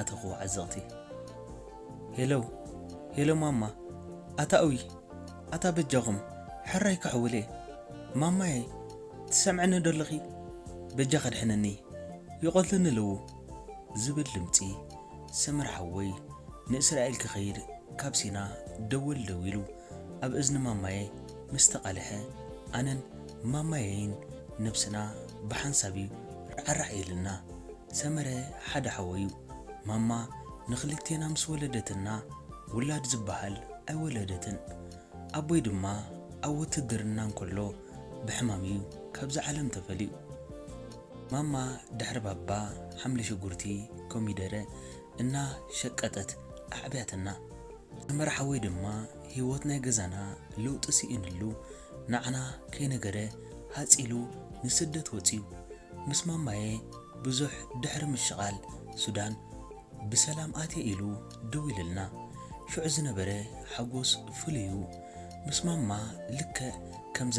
ኣተኹ ዓዘቕቲ። ሄሎ፣ ሄሎ ማማ፣ ኣታ እውይ፣ ኣታ በጃኹም፣ ሕራይ ክሕውል እየ። ማማየ፣ ትሰምዕኒ ዶ ኣለኺ? በጃ ከድሕነኒ፣ ይቖትልኒ ኣለዉ። ዝብል ድምጺ ሰመረ ሓወይ ንእስራኤል ክኸይድ ካብ ሲና ደወል ደዊሉ ኣብ እዝኒ ማማየ ምስ ተቓልሐ፣ ኣነን ማማየይን ነብስና ብሓንሳብ እዩ ራዕራዕ ኢልና። ሰመረ ሓደ ሓወዩ። ማማ ንኽልቴና ምስ ወለደትና ውላድ ዝበሃል ኣይወለደትን። ኣቦይ ድማ ኣብ ውትድርና እንከሎ ብሕማም እዩ ካብዛ ዓለም ተፈልዩ። ማማ ድሕሪ ባባ ሓምሊ ሽጉርቲ፣ ኮሚደረ እናሸቀጠት ኣዕብያትና። ሰመረ ሓወይ ድማ ህይወት ናይ ገዛና ለውጢ ስኢንሉ ንዓና ከይነገረ ሃጽ ኢሉ ንስደት ወጺኡ። ምስ ማማየ ብዙሕ ድሕሪ ምሽቓል ሱዳን ብሰላም ኣትየ ኢሉ ደዊልልና። ሽዑ ዝነበረ ሓጎስ ፍሉይ እዩ። ምስ ማማ ልክዕ ከምዛ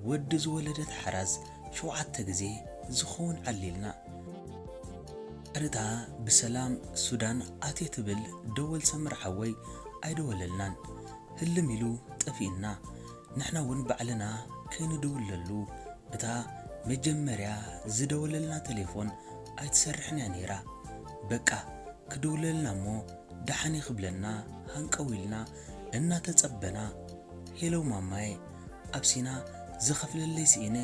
ወዲ ዝወለደት ሓራስ ሸውዓተ ግዜ ዝኸውን ዓሊልና። ድሕሪታ ብሰላም ሱዳን ኣትየ ትብል ደወል ሰመረ ሓወይ ኣይደወለልናን። ህልም ኢሉ ጠፊእና። ንሕና እውን ባዕልና ከይንድውለሉ እታ መጀመርያ ዝደወለልና ቴሌፎን ኣይትሰርሕን እያ ነይራ። በቃ ክድውለልና እሞ ደሓን እዩ ክብለና ሃንቀው ኢልና እናተጸበና፣ ሄሎ ማማየ፣ ኣብ ሲና ዝኸፍለለይ ስኢነ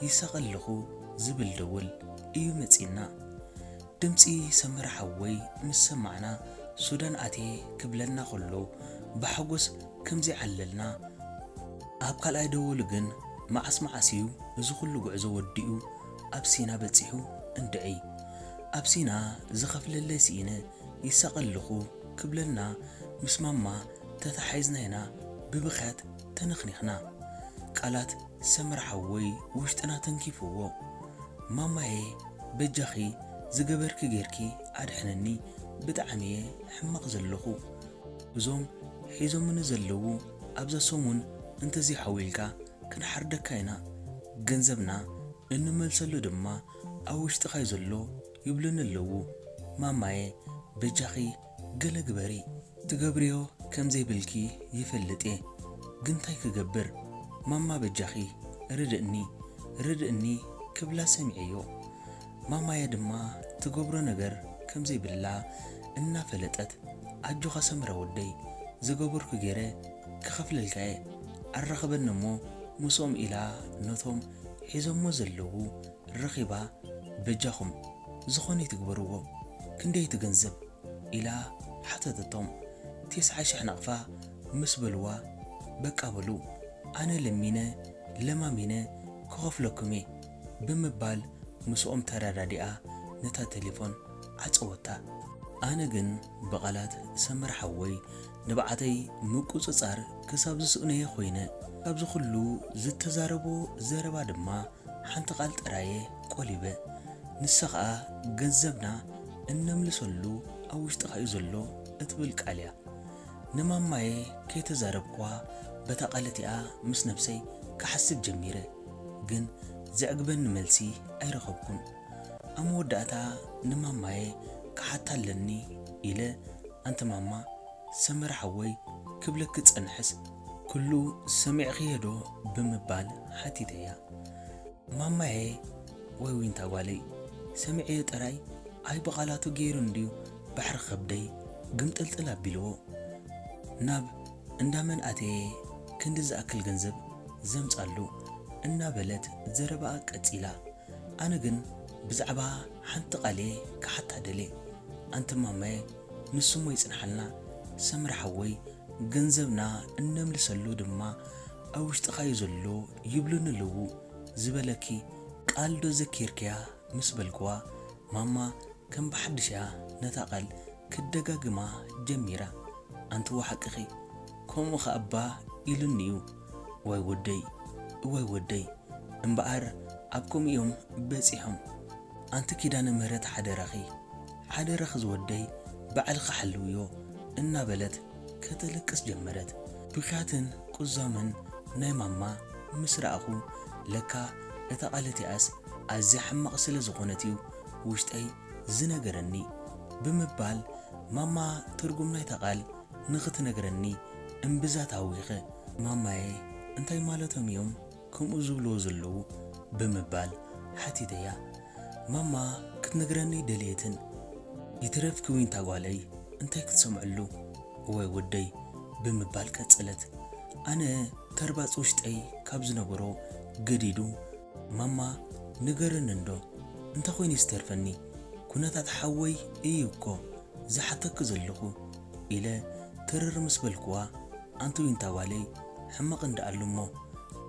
ይሳቐ ኣለኹ ዝብል ደወል እዩ መጺእና። ድምጺ ሰመረ ሓወይ ምስ ሰማዕና ሱዳን ኣትየ ክብለና ከሎ ብሓጎስ ከም ዘይዓለልና፣ ኣብ ካልኣይ ደወሉ ግን መዓስ መዓስ እዩ እዚ ኩሉ ጉዕዞ ወዲኡ ኣብ ሲና በጺሑ እንድዒ። ኣብ ሲና ዝኸፍለለይ ስኢነ ይሳቐ ኣለኹ ክብለና ምስ ማማ ተተሓሒዝና ኢና ብብኽያት ተነኽኒኽና። ቃላት ሰመረ ሓወይ ውሽጥና ተንኪፍዎ። ማማየ በጃኺ ዝገበርኪ ጌርኪ ኣድሕነኒ፣ ብጣዕሚ እየ ሕማቕ ዘለኹ። እዞም ሒዞምኒ ዘለዉ ኣብዛ ሰሙን እንተዘይሓዊልካ ክንሓርደካ ኢና። ገንዘብና እንመልሰሉ ድማ ኣብ ውሽጥኻ እዩ ዘሎ ይብሉኒ ኣለዉ። ማማየ በጃኺ ገለ ግበሪ። ትገብርዮ ከም ዘይብልኪ ይፈልጥ እየ፣ ግን እንታይ ክገብር? ማማ በጃኺ ርድእኒ፣ ርድእኒ ክብላ ሰሚዐዮ። ማማየ ድማ ትገብሮ ነገር ከም ዘይብላ እናፈለጠት፣ ኣጆኻ ሰምረ ወደይ፣ ዝገበርኩ ገይረ ክኸፍለልካ እየ፣ ኣራኽበኒ እሞ ምስኦም ኢላ ነቶም ሒዞሞ ዘለዉ ረኺባ፣ በጃኹም ዝኾነ ይትግበርዎ፣ ክንደይ እቲ ገንዘብ? ኢላ ሓተተቶም። ቴስዓ ሽሕ ናቕፋ ምስ በልዋ፣ በቃ በሉ፣ ኣነ ለሚነ ለማሚነ ክኸፍለኩም እየ ብምባል ምስኦም ተረዳዲኣ ነታ ቴሌፎን ዓጸወታ። ኣነ ግን ብቓላት ሰመረ ሓወይ ንብዓተይ ምቁጽጻር ክሳብ ዝስእኖ'የ ኮይነ። ካብዚ ኩሉ ዝተዛረቦ ዘረባ ድማ ሓንቲ ቃል ጥራየ ቆሊበ። ንሳ ኸኣ ገንዘብና እነምልሰሉ ኣብ ውሽጥኻ እዩ ዘሎ እትብል ቃል እያ። ንማማየ ከይተዛረብክዋ በታ ቃል እቲኣ ምስ ነብሰይ ክሓስብ ጀሚረ። ግን ዘዕግበኒ መልሲ ኣይረኸብኩን። ኣብ መወዳእታ ንማማየ ክሓታ ኣለኒ ኢለ፣ ኣንቲ ማማ፣ ሰመረ ሓወይ ክብለኪ ዝጸንሐስ ኩሉ ሰሚዕኽዮ ዶ ብምባል ሓቲተያ። ማማየ ወይ ዊንታ ጓለይ፣ ሰሚዐዮ ጥራይ ኣይ ብቓላቱ ገይሩ እንድዩ ባሕሪ ከብደይ ግምጥልጥል ኣቢልዎ። ናብ እንዳ መን ኣተየ ክንዲ ዝኣክል ገንዘብ ዘምጻሉ እናበለት ዘረባኣ ቀጺላ። ኣነ ግን ብዛዕባ ሓንቲ ቃል እየ ክሓታ ደልየ። ኣንቲ ማማየ፣ ንሱ እሞ ይጽንሓልና፣ ሰምረ ሓወይ፣ ገንዘብና እነምልሰሉ ድማ ኣብ ውሽጥኻ እዩ ዘሎ ይብሉኒ ኣለዉ ዝበለኪ ቃል ዶ ዘኪርክያ? ምስ በልክዋ፣ ማማ ከም ብሓድሽ እያ ነታ ቃል ክደጋግማ ጀሚራ። ኣንትዋ ሓቅኺ፣ ከምኡ ኸኣ እባ ኢሉኒ እዩ። ዋይ ወደይ፣ እዋይ ወደይ፣ እምበኣር ኣብ ከምኡ እዮም በጺሖም። ኣንቲ ኪዳነ ምህረት ሓደራኺ፣ ሓደራኺ ዝወደይ ባዕልኺ ሓልውዮ እናበለት ከተልቅስ ጀመረት። ብኽያትን ቁዛምን ናይ ማማ ምስ ረኣኹ፣ ለካ እታ ቃል እቲኣስ ኣዝያ ሕማቕ ስለ ዝኾነት እዩ ውሽጠይ ዝነገረኒ ብምባል ማማ ትርጉም ናይታ ቃል ንኽትነግረኒ እምብዛ ተሃዊኸ፣ "ማማየ፣ እንታይ ማለቶም እዮም ከምኡ ዝብልዎ ዘለዉ?" ብምባል ሓቲተያ። ማማ ክትነግረኒ ደለየትን፣ "ይትረፍኪ ዊንታ ጓለይ፣ እንታይ ክትሰምዕሉ? እዋይ ወደይ!" ብምባል ቀጸለት። ኣነ ተርባጽ ውሽጠይ ካብ ዝነበሮ ገዲዱ፣ "ማማ፣ ንገረኒ እንዶ፣ እንታይ ኮይኑ ዝተርፈኒ? ኩነታት ሓወይ እዩ እኮ ዝሓተኪ ዘለኹ" ኢለ ትርር ምስ በልክዋ፣ "ኣንቲ ዊንታ ጓለይ፣ ሕማቕ እንዳ ኣሉ እሞ፣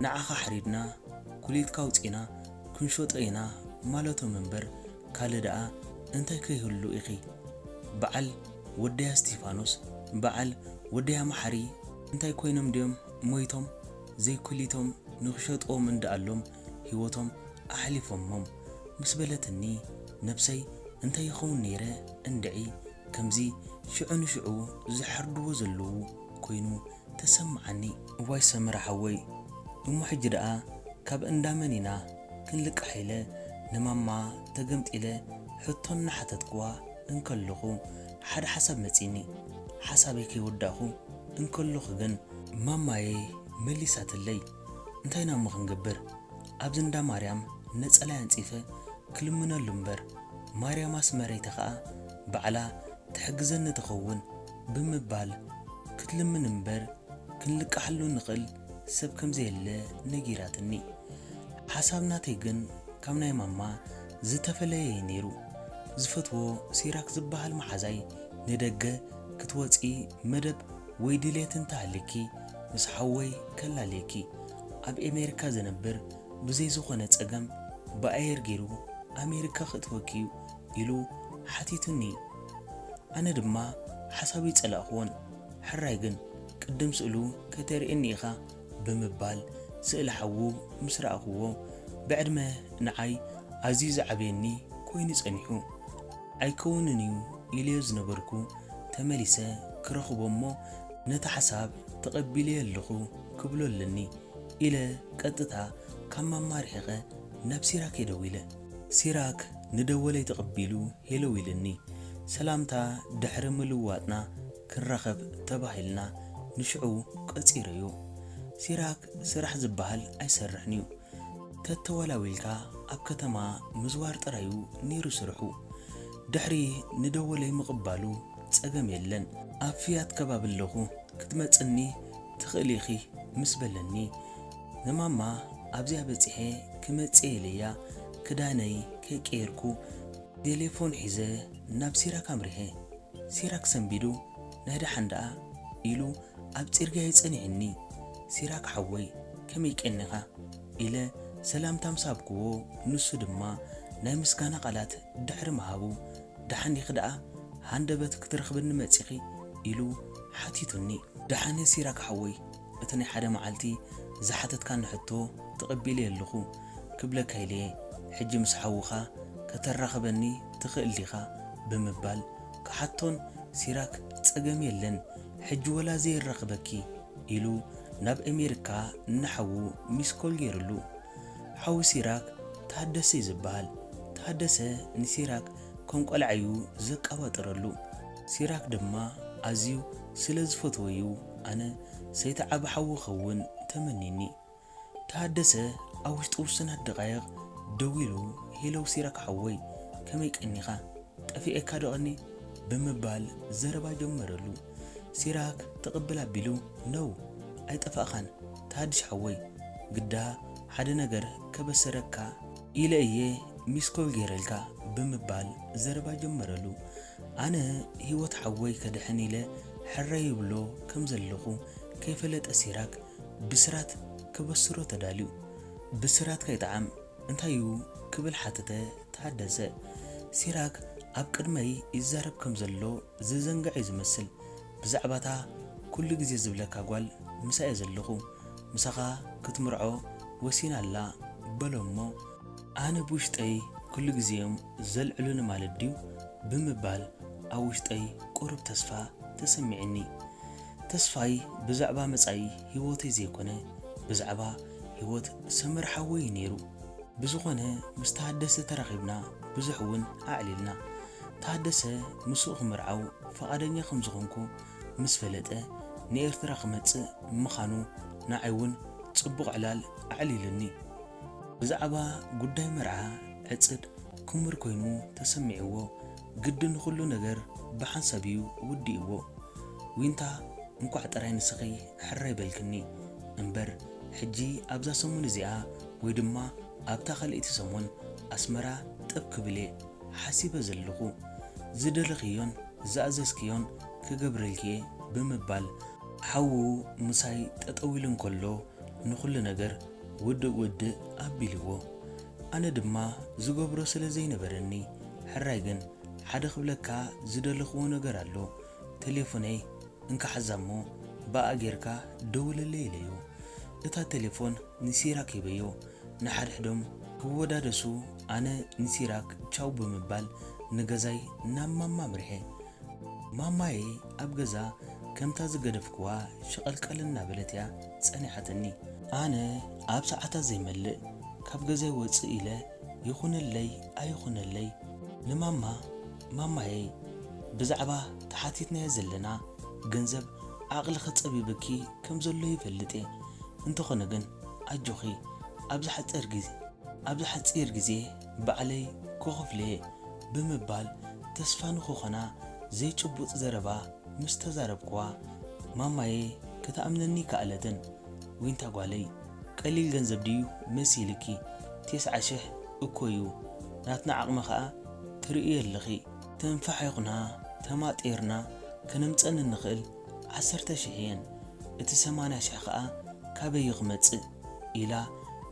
ንዓኻ ሓሪድና፣ ኩሊትካ ኣውጺእና ክንሸጦ ኢና ማለቶም እምበር፣ ካልእ ደኣ እንታይ ከይህሉ ኢኺ? በዓል ወደያ እስቲፋኖስ፣ በዓል ወደያ መሓሪ እንታይ ኮይኖም ድዮም ሞይቶም? ዘይኩሊቶም ንኽሸጥዎም እንዳ ኣሎም ህይወቶም ኣሕሊፎሞም" ምስ በለትኒ፣ ነብሰይ እንታይ ይኸውን ነይረ እንድዒ፣ ከምዚ ሽዑ ንሽዑ ዝሓርድዎ ዘለዉ ኮይኑ ተሰምዓኒ። "እዋይ ሰመረ ሓወይ፣ እሞ ሕጂ ደኣ ካብ እንዳ መን ኢና ክንልቃሕ?" ኢለ ንማማ ተገምጢለ ሕቶ እናሓተትክዋ እንከለኹ፣ ሓደ ሓሳብ መጺኒ። ሓሳበይ ከይወዳእኹ እንከለኹ ግን፣ ማማየይ መሊሳትለይ። "እንታይ ኢና እሞ ክንገብር? ኣብዚ እንዳ ማርያም ነጸላይ ኣንጺፈ ክልምነሉ እምበር፣ ማርያም ኣስመረይቲ ኸኣ ባዕላ ትሕግዘኒ ትኸውን" ብምባል፣ ክትልምን እምበር ክንልቃሓሉ ንኽእል ሰብ ከም ዘየለ ነጊራትኒ። ሓሳብ ናተይ ግን ካብ ናይ ማማ ዝተፈለየ እዩ ነይሩ። ዝፈትዎ ሲራክ ዝበሃል መሓዛይ፣ "ንደገ ክትወጺ መደብ ወይ ድሌት እንተሃልኪ፣ ምስ ሓወይ ከላልየኪ። ኣብ ኤሜሪካ ዝነብር፣ ብዘይ ዝኾነ ጸገም ብኣየር ገይሩ ኣሜሪካ ከእትወኪ እዩ" ኢሉ ሓቲቱኒ። ኣነ ድማ ሓሳቡ ኣይጸላእክዎን። "ሕራይ ግን ቅድም ስእሉ ከተርእየኒ ኢኻ" ብምባል ስእሊ ሓዉ ምስ ረኣኽዎ፣ ብዕድመ ንዓይ ኣዝዩ ዝዓበየኒ ኮይኑ ጸኒሑ። "ኣይከውንን እዩ" ኢለዮ ዝነበርኩ ተመሊሰ ክረኽቦ እሞ፣ "ነቲ ሓሳብ ተቐቢለዮ ኣለኹ ክብሎ ኣለኒ" ኢለ ቀጥታ ካብ ማማ ርሒቐ ናብ ሲራክ እየ ደዊለ። ሲራክ ንደወለይ ተቐቢሉ ሄለው ኢልኒ። ሰላምታ ድሕሪ ምልውዋጥና ክንራኸብ ተባሂልና ንሽዑ ቀጺረዮ። ሲራክ ስራሕ ዝበሃል ኣይሰርሕን እዩ። ተተወላዊልካ ኣብ ከተማ ምዝዋር ጥራዩ ነይሩ ስርሑ። ድሕሪ ንደወለይ ምቕባሉ ጸገም የለን። ኣብ ፍያት ከባቢ ኣለኹ፣ ክትመጽኒ ትኽእሊ ኢኺ ምስ በለኒ፣ ንማማ ኣብዚኣ በጺሐ ክመጽእ ኢለያ ክዳነይ ከይቀየርኩ ቴሌፎን ሒዘ ናብ ሲራክ ኣምሪሐ። ሲራክ ሰንቢዱ፣ "ናይ ደሓን ደኣ?" ኢሉ ኣብ ጽርግያ እዩ ጸኒሕኒ። "ሲራክ ሓወይ፣ ከመይ ቀኒኻ?" ኢለ ሰላምታ ምስ ሃብክዎ፣ ንሱ ድማ ናይ ምስጋና ቃላት ድሕሪ ምሃቡ፣ "ደሓን ዲኺ ደኣ? ሃንደበት ክትረኽብኒ መጺኺ?" ኢሉ ሓቲቱኒ። "ደሓን እየ ሲራክ ሓወይ፣ እቲ ናይ ሓደ መዓልቲ ዝሓተትካኒ ሕቶ ተቐቢለዮ ኣለኹ ክብለካ ኢለ እየ። ሕጂ ምስ ሓውኻ ከተራኽበኒ ትኽእል ዲኻ?" ብምባል ክሓቶን፣ ሲራክ "ጸገም የለን፣ ሕጂ ወላ ዘይራኽበኪ" ኢሉ ናብ ኣሜሪካ ንሓዉ ሚስኮል ገይሩሉ። ሓው ሲራክ ታደሰ እዩ ዝበሃል። ታደሰ ንሲራክ ከም ቆልዓ እዩ ዘቀባጥረሉ። ሲራክ ድማ ኣዝዩ ስለ ዝፈትዎ እዩ ኣነ ሰይቲ ዓቢ ሓው ክኸውን ተመኒኒ። ታደሰ ኣብ ውሽጢ ውሱናት ደቓይቕ ደዊሉ፣ "ሄለው ሲራክ ሓወይ፣ ከመይ ቀኒኻ? ጠፊኤካ ዶ ቀኒ?" ብምባል ዘረባ ጀመረሉ። ሲራክ ትቕብል ኣቢሉ፣ "ነው፣ ኣይጠፋእኻን፣ ተሃድሽ ሓወይ፣ ግዳ ሓደ ነገር ከበሰረካ ኢለ እየ ሚስኮል ገይረልካ" ብምባል ዘረባ ጀመረሉ። ኣነ ህይወት ሓወይ ከድሕን ኢለ ሕራይ ይብሎ ከም ዘለኹ ከይፈለጠ ሲራክ ብስራት ከበስሮ ተዳልዩ። "ብስራትካ ይጥዓም፣ እንታይ እዩ?" ክብል ሓተተ ታደሰ። ሲራክ ኣብ ቅድመይ ይዛረብ ከም ዘሎ ዝዘንግዕ እዩ ዝመስል። "ብዛዕባታ ኩሉ ግዜ ዝብለካ ጓል ምሳይ እየ ዘለኹ፣ ምሳኻ ክትምርዖ ወሲና ኣላ" በሎ እሞ፣ ኣነ ብውሽጠይ "ኩሉ ግዜ እዮም ዘልዕሉኒ ማለት ድዩ?" ብምባል ኣብ ውሽጠይ ቁሩብ ተስፋ ተሰሚዕኒ። ተስፋይ ብዛዕባ መጻኢ ህይወተይ ዘይኮነ፣ ብዛዕባ ህይወት ሰመር ሓወይ እዩ ነይሩ። ብዝኾነ፣ ምስ ታደሰ ተራኺብና ብዙሕ እውን ኣዕሊልና። ታደሰ ምስኡ ክምርዓው ፍቓደኛ ከም ዝኾንኩ ምስ ፈለጠ፣ ንኤርትራ ክመጽእ ምዃኑ ንዓይ እውን ጽቡቕ ዕላል ኣዕሊሉኒ። ብዛዕባ ጉዳይ መርዓ ዕጽድ ክሙር ኮይኑ ተሰሚዕዎ፣ ግዲ ንኹሉ ነገር ብሓንሳብ እዩ ውዲእዎ። ዊንታ፣ እንኳዕ ጥራይ ንስኺ ሕራይ በልክኒ እምበር፣ ሕጂ ኣብዛ ሰሙን እዚኣ ወይ ድማ ኣብታ ካልኣይቲ ሰሙን ኣስመራ ጠብ ክብል እየ ሓሲበ ዘለኹ። ዝደለኽዮን ዝኣዘዝክዮን ክገብረልኪ እየ ብምባል፣ ሓዉ ምሳይ ጠጠው ኢሉ እንከሎ፣ ንኹሉ ነገር ውድእ ውድእ ኣቢልዎ። ኣነ ድማ ዝገብሮ ስለ ዘይነበረኒ፣ ሕራይ ግን ሓደ ክብለካ ዝደለኽዎ ነገር ኣሎ። ቴሌፎነይ እንካ ሓዛ እሞ ብኣ ጌርካ ደውለለይ ኢለዮ። እታ ቴሌፎን ንሲራክ ሂበዮ። ንሓድሕዶም ክወዳደሱ ኣነ ንሲራክ ቻው ብምባል ንገዛይ ናብ ማማ ኣምሪሐ። ማማየ ኣብ ገዛ ከምታ ዝገደፍክዋ ሸቐልቀል እናበለት እያ ጸኒሓትኒ። ኣነ ኣብ ሰዓታት ዘይመልእ ካብ ገዛይ ወጽእ ኢለ ይኹነለይ ኣይኹነለይ ንማማ፣ ማማየ፣ ብዛዕባ ተሓቲትናዮ ዘለና ገንዘብ ዓቕልኺ ጸቢብኪ ከም ዘሎ ይፈልጥ እየ። እንተኾነ ግን ኣጆኺ፣ ኣብዚ ሓጺር ግዜ፣ ኣብዚ ሓጺር ግዜ ባዕለይ ክኸፍሎ እየ ብምባል ተስፋ ንኽኾና ዘይጭቡጥ ዘረባ ምስ ተዛረብክዋ፣ ማማየ ክትኣምነኒ ከኣለትን። ዊንታ ጓለይ፣ ቀሊል ገንዘብ ድዩ መሲልኪ? ቴስዓ ሽሕ እኮ እዩ። ናትና ዓቕሚ ኸኣ ትርእዮ ኣለኺ። ተንፋሒኽና ተማጢርና ከነምጸን እንኽእል ዓሰርተ ሽሕ እየን። እቲ ሰማንያ ሽሕ ኸኣ ካበይ እዩ ክመጽእ? ኢላ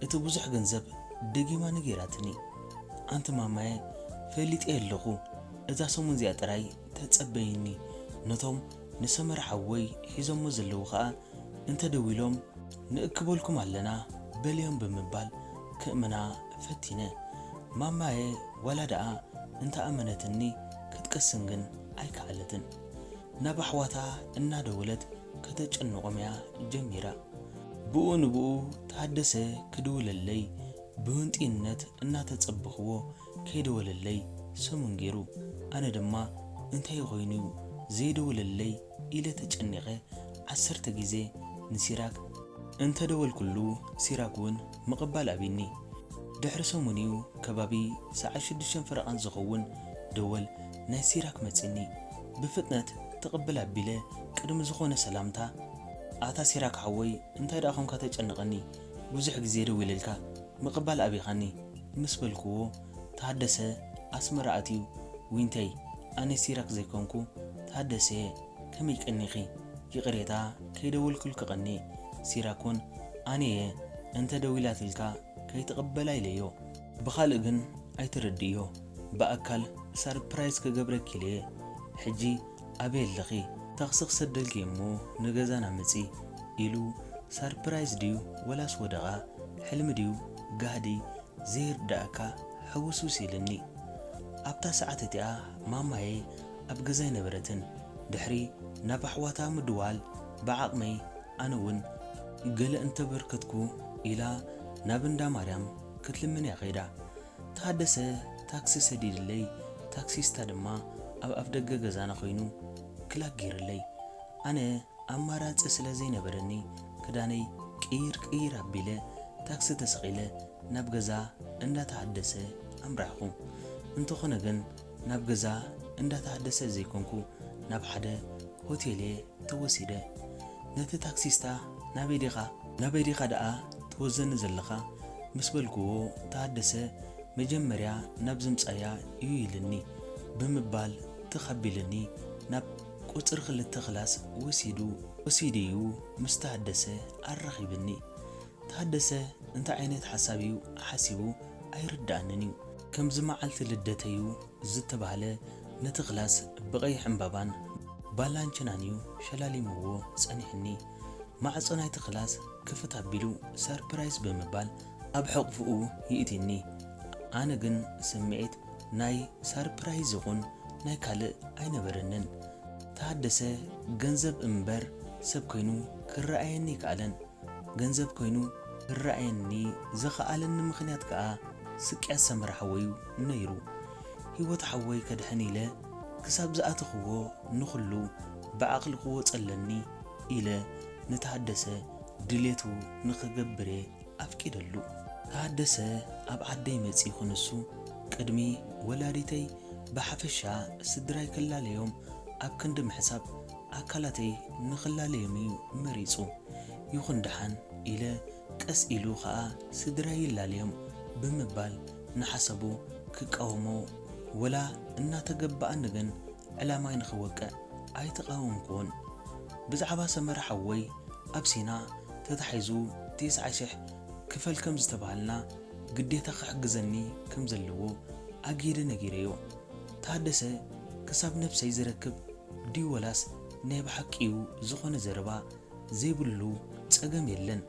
እቲ ብዙሕ ገንዘብ ደጊማ ነጊራትኒ። ኣንቲ ማማየ፣ ፈሊጠ ኣለኹ። እዛ ሰሙን እዚኣ ጥራይ ተጸበይኒ። ነቶም ንሰመረ ሓወይ ሒዞሞ ዘለዉ ኸኣ እንተደዊሎም ንእክበልኩም ኣለና በልዮም ብምባል ክእምና ፈቲነ። ማማየ ዋላ ደኣ እንተኣመነትኒ ክትቀስን ግን ኣይከኣለትን። ናብ ኣሕዋታ እናደወለት ከተጨንቖም እያ ጀሚራ። ብኡ ንብኡ ታደሰ ክድውለለይ ብህንጥዩነት እናተጸበኽዎ ከይደወለለይ ሰሙን ገይሩ። ኣነ ድማ እንታይ ኮይኑ እዩ ዘይደውለለይ ኢለ ተጨኒቐ ዓሰርተ ግዜ ንሲራክ እንተደወልኩሉ፣ ሲራክ እውን ምቕባል ኣቢኒ። ድሕሪ ሰሙን እዩ፣ ከባቢ ሰዓት ሽዱሽተ ፈረቓን ዝኸውን ደወል ናይ ሲራክ መጺኒ። ብፍጥነት ትቕብል ኣቢለ ቅድሚ ዝኾነ ሰላምታ፣ ኣታ ሲራክ ሓወይ፣ እንታይ ደኣ ኾንካ ተጨንቐኒ? ብዙሕ ግዜ ደዊለልካ ምቕባል ኣቢኻኒ ምስ በልክዎ፣ ታደሰ ኣስመራ ኣትዩ፣ ዊንተይ፣ ኣነ ሲራክ ዘይኮንኩ ታደሰ እየ፣ ከመይ ቀኒኺ? ይቕሬታ ከይደወልኩልኪ ቀንየ። ሲራክ እውን ኣነየ እንተ ደዊላትልካ ከይትቕበላ ኢለዮ። ብኻልእ ግን ኣይትረድእዮ። ብኣካል ሳርፕራይዝ ክገብረኪ ኢለየ። ሕጂ ኣበይ ኣለኺ? ታክሲ ክሰደልኪ እሞ ንገዛና ምጺ ኢሉ ሳርፕራይዝ ድዩ ወላስ ወደቓ? ሕልሚ ድዩ ጋህዲ? ዘይርዳእካ ሕውስውስ ኢልኒ። ኣብታ ሰዓት እቲኣ ማማየ ኣብ ገዛ ኣይነበረትን። ድሕሪ ናብ ኣሕዋታ ምድዋል ብዓቕመይ ኣነ እውን ገለ እንተበርከትኩ ኢላ ናብ እንዳ ማርያም ክትልምን እያ ከይዳ። ታደሰ ታክሲ ሰዲድለይ፣ ታክሲስታ ድማ ኣብ ኣፍደገ ገዛና ኮይኑ ክላክ ገይርለይ። ኣነ ኣማራጺ ስለ ዘይነበረኒ ክዳነይ ቅይር ቅይር ኣቢለ ታክሲ ተሰቒለ ናብ ገዛ እንዳ ታደሰ ኣምራሕኹ። እንተኾነ ግን ናብ ገዛ እንዳ ታደሰ ዘይኮንኩ ናብ ሓደ ሆቴል እየ ተወሲደ። ነቲ ታክሲስታ ናበይ ዲኻ ናበይ ዲኻ ደኣ ትወዘኒ ዘለኻ ምስ በልክዎ፣ ታደሰ መጀመርያ ናብ ዝምጻያ እዩ ኢልኒ ብምባል ትኽ ኣቢልኒ ናብ ቁጽሪ ክልተ ክላስ ወሲዱ ወሲዱ እዩ ምስ ታደሰ ኣራኺብኒ። ታደሰ እንታይ ዓይነት ሓሳብ እዩ ሓሲቡ ኣይርድኣንን እዩ። ከምዚ መዓልቲ ልደተይ እዩ ዝተባህለ ነቲ ክላስ ብቐይሕ ዕምባባን ባላንችናን እዩ ሸላሊምዎ ጸኒሕኒ። ማዕጾ ናይቲ ክላስ ክፍት ኣቢሉ ሰርፕራይዝ ብምባል ኣብ ሕቕፍኡ ይእቲኒ። ኣነ ግን ስምዒት ናይ ሰርፕራይዝ ይኹን ናይ ካልእ ኣይነበረንን። ታደሰ ገንዘብ እምበር ሰብ ኮይኑ ክረኣየኒ ኣይከኣለን። ገንዘብ ኮይኑ ክረኣየኒ ዝኸኣለኒ ምኽንያት ከኣ ስቅያት ሰመረ ሓወዩ ነይሩ። ህይወት ሓወይ ከድሕን ኢለ ክሳብ ዝኣተኽዎ ንኹሉ ብዓቕሊ ክወጸለኒ ኢለ ንታደሰ ድሌቱ ንኽገብር እየ ኣፍቂደሉ። ታደሰ ኣብ ዓደይ መጺኡ ክንሱ ቅድሚ ወላዲተይ ብሓፈሻ ስድራይ ክላለዮም ኣብ ክንዲ ምሕሳብ ኣካላተይ ንኽላለዮም እዩ መሪጹ። ይኹን ደሓን ኢለ ቀስ ኢሉ ኸኣ ስድራይ ይላለዮም ብምባል ንሓሳቡ ክቃወሞ ወላ እናተገበኣኒ ግን ዕላማይ ንኽወቅዕ ኣይተቓወምኩዎን። ብዛዕባ ሰመረ ሓወይ ኣብ ሲና ተታሒዙ ተስዓ ሽሕ ክፈል ከም ዝተባህልና ግዴታ ክሕግዘኒ ከም ዘለዎ ኣጊደ ነጊረዮ። ታደሰ ክሳብ ነብሰይ ዝረክብ ድዩ ወላስ ናይ ብሓቂኡ ዝኾነ ዘረባ ዘይብሉ ጸገም የለን፣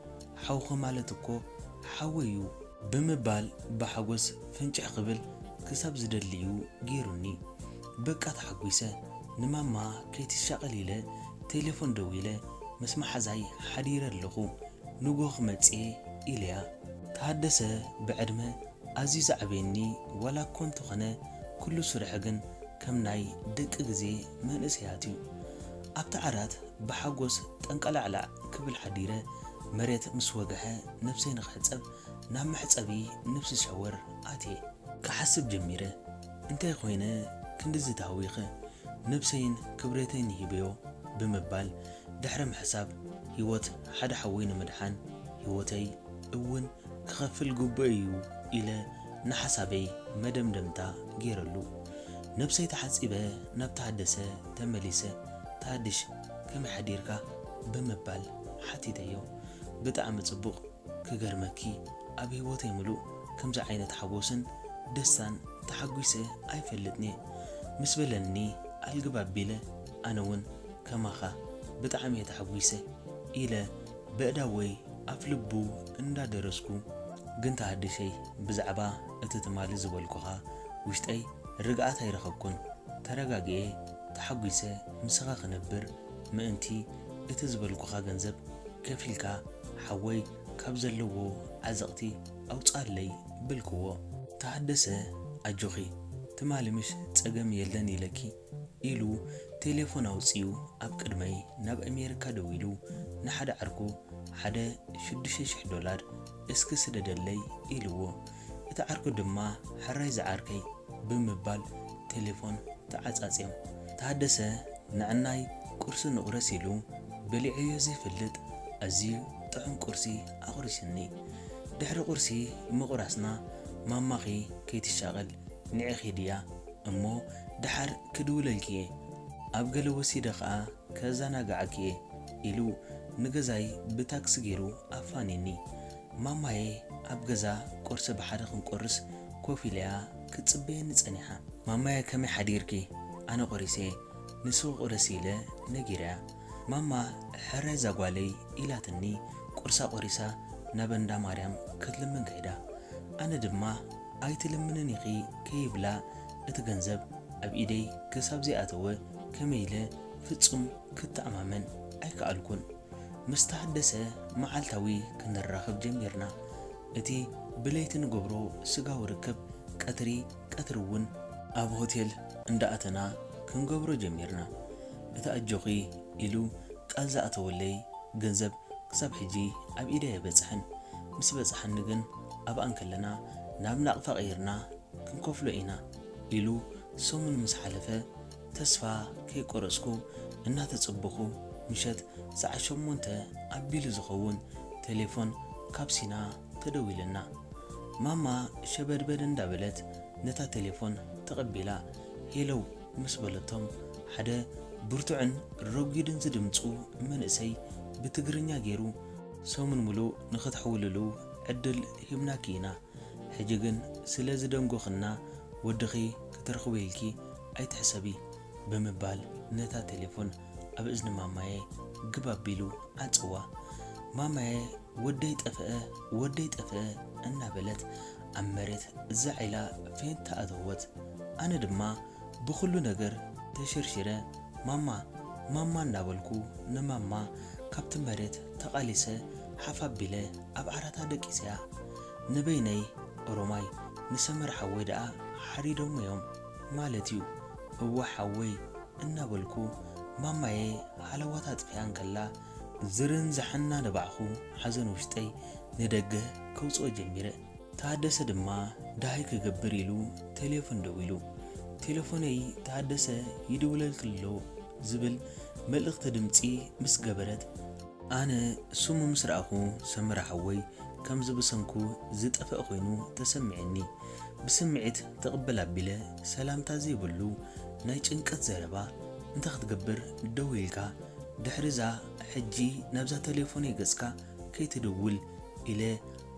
ሓውኺ ማለት እኮ ሓወይ እዩ ብምባል ብሓጎስ ፍንጭሕ ክብል ክሳብ ዝደሊ እዩ ገይሩኒ። በቃ ተሓጒሰ ንማማ ከይትሻቐል ኢለ ቴሌፎን ደዊለ ምስ መሓዛይ ሓዲረ ኣለኹ። ንግሆ ክመጽእ እየ ኢለያ። ታደሰ ብዕድመ ኣዝዩ ዝዓበየኒ ዋላ እኮ እንተኾነ ኩሉ ስርሑ ግን ከም ናይ ደቂ ግዜ መንእሰያት እዩ። ኣብቲ ዓራት ብሓጎስ ጠንቀላዕላዕ ክብል ሓዲረ መሬት ምስ ወግሐ ነብሰይ ንኽሕጸብ ናብ መሕጸቢ ነብሲ ሻወር ኣትየ። ክሓስብ ጀሚረ። እንታይ ኮይነ ክንድዚ ተሃዊኸ? ነብሰይን ክብረተይን ሂበዮ ብምባል ድሕሪ ምሕሳብ ህይወት ሓደ ሓወይ ንምድሓን ህይወተይ እውን ክኸፍል ግቡእ እዩ ኢለ ንሓሳበይ መደምደምታ ገይረሉ። ነብሰይ ተሓጺበ ናብ ታደሰ ተመሊሰ ታድሽ ከመይ ሓዲርካ ብምባል ሓቲተዮ። ብጣዕሚ ጽቡቕ ክገርመኪ ኣብ ህይወተይ ምሉእ ከምዚ ዓይነት ሓጎስን ደስታን ተሓጒሰ ኣይፈልጥን'የ ምስ በለኒ ኣልግብ ኣቢለ ኣነ እውን ከማኻ ብጣዕሚ እየ ተሓጒሰ ኢለ በእዳወይ ኣፍ ልቡ እንዳደረስኩ ግን ተሃድሸይ ብዛዕባ እቲ ትማሊ ዝበልኩኻ ውሽጠይ ርግኣት ኣይረኸብኩን። ተረጋጊኤ ተሓጒሰ ምሳኻ ክነብር ምእንቲ እቲ ዝበልኩኻ ገንዘብ ከፊልካ ሓወይ ካብ ዘለዎ ዓዘቕቲ ኣውጽኣለይ በልክዎ። ተሃደሰ ኣጆኺ ትማሊ ምሽ ጸገም የለን ኢለኪ ኢሉ ቴሌፎን ኣውጺኡ ኣብ ቅድመይ ናብ ኣሜሪካ ደዊሉ ንሓደ ዓርኩ ሓደ ሽዱሽተ ሽሕ ዶላር እስኪ ስደደለይ ኢልዎ። እቲ ዓርኩ ድማ ሕራይ ዝዓርከይ ብምባል ቴሌፎን ተዓጻጽዮም። ታደሰ ንዕናይ ቁርሲ ንቑረስ ኢሉ በሊዐዮ ዘይፈልጥ ኣዝዩ ጥዑም ቁርሲ ኣቑሪስኒ። ድሕሪ ቁርሲ ምቑራስና ማማኺ ከይትሻቐል ንዒኺ ድያ እሞ ደሓር ክድውለልኪ እየ ኣብ ገለ ወሲደ ኸኣ ከዘናግዓኪ እየ ኢሉ ንገዛይ ብታክሲ ገይሩ ኣፋንዩኒ። ማማየ ኣብ ገዛ ቁርሲ ብሓደ ክንቆርስ ኮፍ ኢላያ ክትጽበየኒ ጸኒሓ። ማማየ ከመይ ሓዲርኪ? ኣነ ቆሪሰ እየ ንስኺ ቁረሲ ኢለ ነጊረያ። ማማ ሕራይ እዛ ጓለይ ኢላትኒ ቁርሳ ቆሪሳ ናብ እንዳ ማርያም ክትልምን ከይዳ። ኣነ ድማ ኣይትልምንን ኢኺ ከይብላ እቲ ገንዘብ ኣብ ኢደይ ክሳብ ዘይኣተወ ከመይ ኢለ ፍጹም ክተኣማመን ኣይከኣልኩን። ምስ ተሃደሰ መዓልታዊ ክንራኸብ ጀሚርና። እቲ ብለይቲ ንገብሮ ስጋዊ ርክብ ቀትሪ ቀትሪ እውን ኣብ ሆቴል እንዳኣተና ክንገብሮ ጀሚርና። እቲ ኣጆኺ ኢሉ ቃል ዝኣተወለይ ገንዘብ ክሳብ ሕጂ ኣብ ኢደይ ኣይበጽሐን። ምስ በጽሓኒ ግን ኣብኣ እንከለና ናብ ናቕፋ ቀይርና ክንከፍሎ ኢና ኢሉ ሰሙን ምስ ሓለፈ ተስፋ ከይቆረጽኩ እናተጸበኹ ምሸት ሰዓት ሸሞንተ ኣቢሉ ዝኸውን ቴሌፎን ካብ ሲና ተደዊለና። ማማ ሸበድበድ እንዳበለት ነታ ቴሌፎን ተቐቢላ ሄለው ምስ በለቶም ሓደ ብርቱዕን ረጒድን ዝድምጹ መንእሰይ ብትግርኛ ገይሩ ሰሙን ሙሉእ ንኽትሕውልሉ ዕድል ሂብናኪ ኢና። ሕጂ ግን ስለ ዝደንጎኽና ወድኺ ክትረኽቦ ኢልኪ ኣይትሕሰቢ ብምባል ነታ ቴሌፎን ኣብ እዝኒ ማማየ ግብ ኣቢሉ ዓጸዋ። ማማየ ወደይ ጠፍአ፣ ወደይ ጠፍአ እናበለት ኣብ መሬት ዛዕ ኢላ ፌንት ኣተወት። ኣነ ድማ ብኹሉ ነገር ተሸርሺረ ማማ ማማ እናበልኩ ንማማ ካብቲ መሬት ተቓሊሰ ሓፍ ኣቢለ ኣብ ዓራታ ደቂሰያ። ንበይነይ ኦሮማይ ንሰመረ ሓወይ ደኣ ሓሪዶሞ እዮም ማለት እዩ። እወ ሓወይ እናበልኩ ማማየ ሃለዋታ ኣጥፊኣ እንከላ ዝርንዛሕ እናነባዕኹ ሓዘን ውሽጠይ ንደገ ከውፅኦ ጀሚረ። ታደሰ ድማ ደሃይ ክገብር ኢሉ ቴሌፎን ደዊሉ። ቴሌፎነይ ታደሰ ይድውለልኪ ኣሎ ዝብል መልእኽቲ ድምፂ ምስ ገበረት ኣነ ስሙ ምስ ረኣኹ ሰመረ ሓወይ ከም ዝብሰንኩ ዝጠፍአ ኮይኑ ተሰሚዕኒ። ብስምዒት ትቕበል ኣቢለ ሰላምታ ዘይብሉ ናይ ጭንቀት ዘረባ እንታይ ክትገብር ደዊልካ ድሕሪዛ ሕጂ ናብዛ ቴሌፎነይ ገጽካ ከይትድውል ኢለ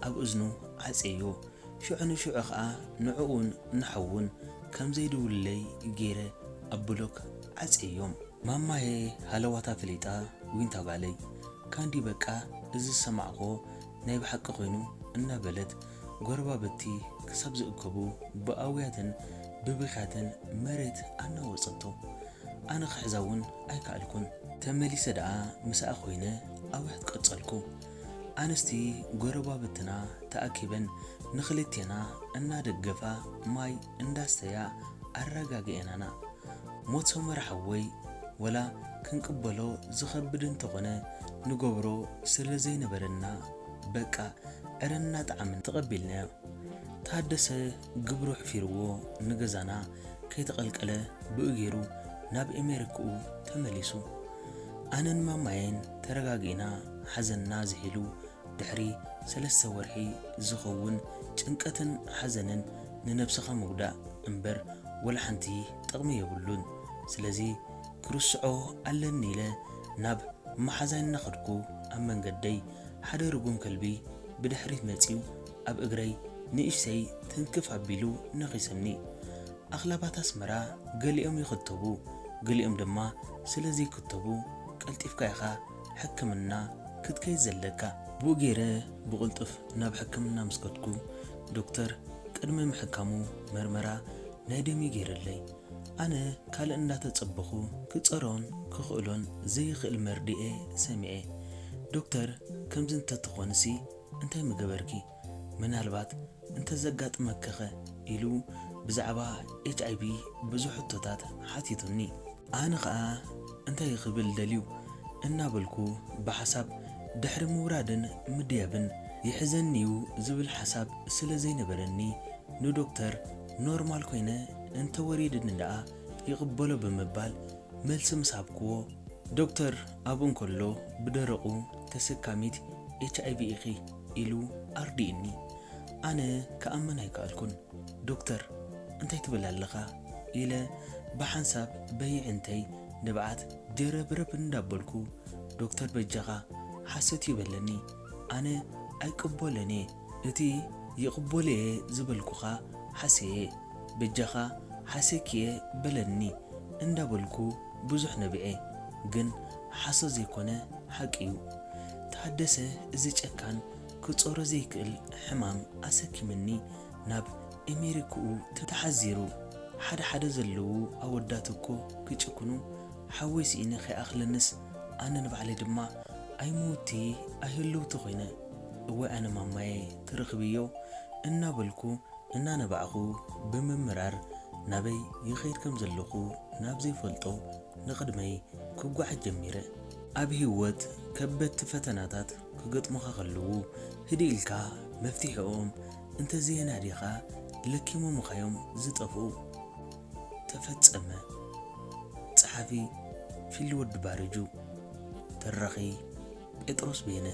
ኣብ እዝኑ ዓጸዮ። ሽዑ ንሽዑ ኸኣ ንዕኡን ንሓዉን ከም ዘይድውልለይ ገይረ ኣብ ብሎክ ዓጸዮም። ማማየ ሃለዋታ ፈሊጣ ዊንታ ጓለይ ካንዲ በቃ እዚ ዝሰማዕኮ ናይ ብሓቂ ኮይኑ እናበለት ጎረባብቲ ክሳብ ዝእከቡ ብኣውያትን ብብኽያትን መሬት ኣናወጸቶ። ኣነ ክሕዛ እውን ኣይከኣልኩን። ተመሊሰ ደኣ ምስኣ ኮይነ ኣውያት ቀጸልኩ። ኣንስቲ ጎረባብትና ተኣኪበን ንኽልቴና እናደገፋ ማይ እንዳስተያ ኣረጋግኤናና። ሞት ሰመረ ሓወይ ወላ ክንቅበሎ ዝኸብድ እንተኾነ ንገብሮ ስለ ዘይነበረና በቃ ዕረ እናጠዓመና ተቐቢልናዮ። ታደሰ ግብሩ ኣሕፊርዎ ንገዛና ከይተቐልቀለ ብእግሩ ናብ ኤሜሪክኡ ተመሊሱ። ኣነን ማማየን ተረጋጊእና ሓዘንና ዝሒሉ ድሕሪ ሰለስተ ወርሒ ዝኸውን ጭንቀትን ሓዘንን ንነብስኻ ምጉዳእ እምበር ወላ ሓንቲ ጥቕሚ የብሉን። ስለዚ ክርስዖ ኣለኒ ኢለ ናብ መሓዛይ እናኸድኩ ኣብ መንገደይ ሓደ ርጉም ከልቢ ብድሕሪት መጺኡ ኣብ እግረይ ንእሽተይ ትንክፍ ኣቢሉ ነኺሰኒ። ኣኽላባት ኣስመራ ገሊኦም ይኽተቡ፣ ገሊኦም ድማ ስለ ዘይክተቡ ቀልጢፍካ ኢኻ ሕክምና ክትከይድ ዘለካ። ብኡ ገይረ ብቕልጡፍ ናብ ሕክምና ምስ ከድኩ ዶክተር ቅድሚ ምሕካሙ መርመራ ናይ ደም እዩ ገይረለይ። ኣነ ካልእ እንዳተጸበኹ ክጸሮን ክኽእሎን ዘይኽእል መርድኤ ሰሚዐ። ዶክተር ከምዚ እንተትኾንሲ እንታይ ምገበርኪ? ምናልባት እንተዘጋጥመክኸ? ኢሉ ብዛዕባ ኤች ኣይ ቪ ብዙሕ ሕቶታት ሓቲቱኒ። ኣነ ኸኣ እንታይ ክብል ደልዩ እናበልኩ ብሓሳብ ድሕሪ ምውራድን ምድያብን ይሕዘኒ'ዩ ዝብል ሓሳብ ስለ ዘይነበረኒ ንዶክተር ኖርማል ኮይነ እንተወሪድኒ ደኣ ይቕበሎ ብምባል መልሲ ምስ ሃብክዎ፣ ዶክተር ኣብኡ እንከሎ ብደረቑ ተሰካሚት ኤች ኣይ ቪ ኢኺ ኢሉ ኣርዲእኒ። ኣነ ክኣምን ኣይከኣልኩን። ዶክተር እንታይ ትብል ኣለኻ? ኢለ ብሓንሳብ በይዕንተይ ንብዓት ጀረብረብ እንዳበልኩ ዶክተር በጃኻ ሓሰት እዩ በለኒ። ኣነ ኣይቅበሎን እየ። እቲ ይቕበሎ እየ ዝበልኩኻ ሓሰየ። በጃኻ ሓሰኪ እየ በለኒ እንዳበልኩ ብዙሕ ነቢዐ። ግን ሓሶት ዘይኮነ ሓቂ እዩ። ታደሰ እዚ ጨካን ክጾሮ ዘይክእል ሕማም ኣሰኪምኒ ናብ ኤሜሪክኡ ተሓዚሩ። ሓደ ሓደ ዘለዉ ኣወዳት እኮ ክጭክኑ ሓወይ ስኢነ ከይኣኽለንስ ኣነ ንባዕለይ ድማ ኣይምውቲ ኣይህልውቲ ኮይነ። እዋይ ኣነ ማማየ ትረኽብዮ እናበልኩ እናነባዕኹ ብምምራር ናበይ ይኸይድ ከም ዘለኹ ናብ ዘይፈልጦ ንቕድመይ ክጓዓዝ ጀሚረ። ኣብ ህይወት ከበድቲ ፈተናታት ክገጥሙኻ ከለዉ ህድእ ኢልካ መፍትሒኦም እንተዘየናዲኻ ለኪሞምኻዮም ዝጠፍኡ። ተፈጸመ። ጸሓፊ ፊሊ ወዲ ባረጁ። ተራኺ ጴጥሮስ በየነ።